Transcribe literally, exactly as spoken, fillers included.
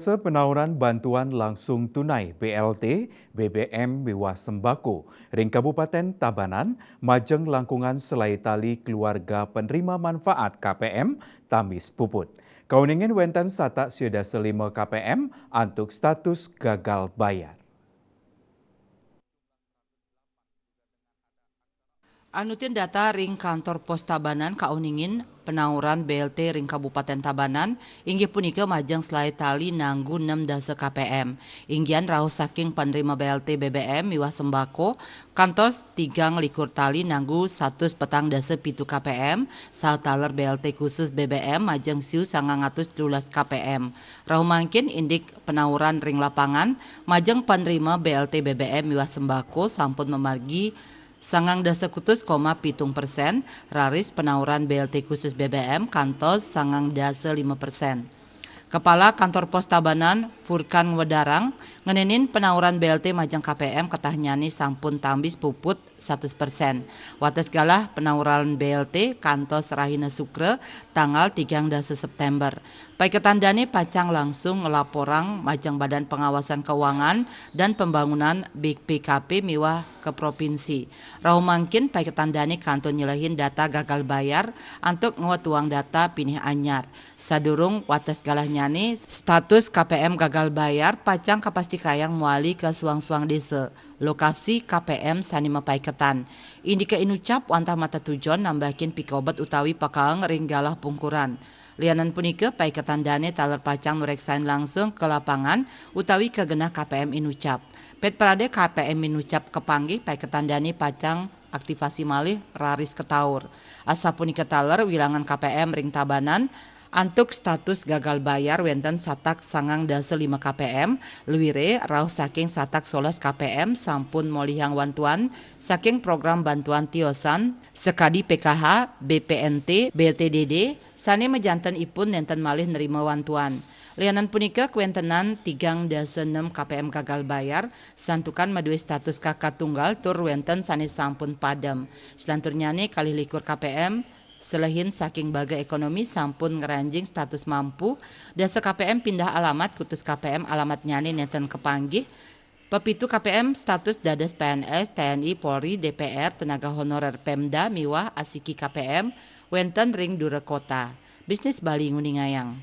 Penauran bantuan langsung tunai B L T, B B M miwah sembako ring Kabupaten Tabanan majeng langkungan selae tali keluarga penerima manfaat K P M tambis puput. Kauningin wenten satak siu dasa lima K P M antuk status gagal bayar. Anutin data ring Kantor Pos Tabanan, kauningin penauran B L T ring Kabupaten Tabanan inggih punika majeng selae tali nanggu nem dasa K P M. Inggihan rauh saking penerima B L T B B M miwah sembako kantos tigang likur tali nanggu satus petang dasa pitu K P M, saha taler B L T khusus B B M majeng siu sangang atus telulas K P M. Rauh mangkin indik penauran ring lapangan majeng penerima B L T B B M miwah sembako sampun mamargi sangang dasa kutus koma pitung persen, raris penauran B L T khusus B B M kantos sangang dasa lima persen. Kepala Kantor Pos Tabanan, Furkan Wedarang, ngenenin penauran B L T majeng K P M katahnyané sampun tambis puput satus persen. Wates galah penauran B L T kantos rahina Sukra, tanggal tigang dasa September. Paiketan dané pacang langsung nglaporang majeng Badan Pengawasan Keuangan dan Pembangunan, B P K P, miwah ka provinsi. Rauh mangkin paiketan dané kantun nyelehin data gagal bayar antuk ngwetuang data pinih anyar. Sadurung wates galahnyané, status K P M gagal bayar pacang kapastikayang mawali ka suang-suang désa, lokasi K P M sané mapaiketan. Indika inucap wantah matetujon nambahin pikobet utawi pakaeng ring galah pungkuran. Lianan punika, paiketan dané taler pacang nureksain langsung ka lapangan utawi ka genah K P M inucap. Pét pradé K P M inucap kapanggih, paiketan dané pacang aktivasi malih raris ketaur. Asapunika taler, wilangan K P M ring Tabanan antuk status gagal bayar wénten satak sangang dasa lima K P M, luiré rauh saking satak solas K P M sampun molihang wantuan saking program bantuan tiosan sakadi P K H, B P N T, B L T D D, sané majanten ipun nénten malih nrima wantuan. Lianan punika, kawéntenan tigang dasa nem K P M gagal bayar, santukan madué status K K tunggal tur wénten sané sampun padem. Selanturnyané kalih likur K P M selehin saking baga ekonomi sampun ngranjing status mampu, dasa K P M pindah alamat, kutus K P M alamatnyané nénten kapanggih, pepitu K P M status dados P N S, T N I, Polri, D P R, tenaga honorer Pemda miwah asiki K P M wénten ring dura kota. Bisnis Bali nguningayang.